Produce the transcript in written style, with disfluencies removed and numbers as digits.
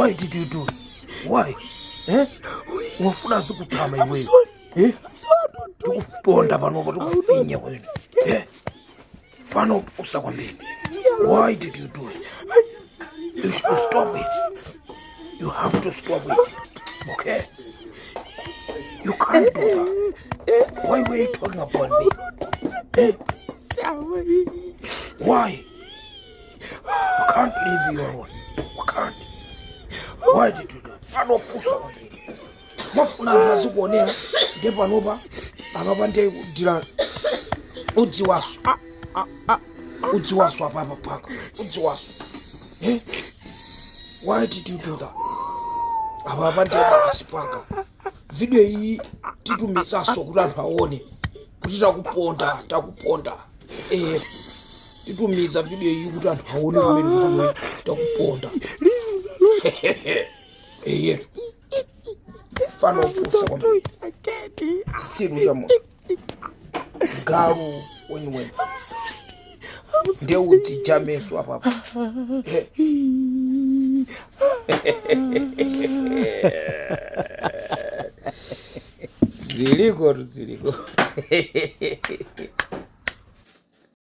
Why did you do it? Why? Eh? Umafuna azikutama iweyo. Eh? Tikuponda panopa tikufinya kwene. Eh? Mfana opusa kwambiri. Why did you do it? You should stop it. You have to stop it. Okay? You can't do that. Why were you talking about me? Eh? Why? We can't leave you alone. We can't. Why did you do that? Mfana opusa kwambiri. Mafuna anthu azikuonera ndiye panopa apapa ndiye kudira udziwaso. Udziwaso apapa paka. Udziwaso. Eh? Why did you do that? Apapa ndiye basi paka. Video iyi titumizaso kuti anthu aone kuti takuponda takuponda. Eh. Titumiza video iyi kuti anthu aone kumene kuti iwe takuponda. Eyetu. Mfana opusa kwambiri. Chitsiru cha munthu. Galu weniweni. Ndiye udzijameso apapa. Eh. Ziliko tu ziliko.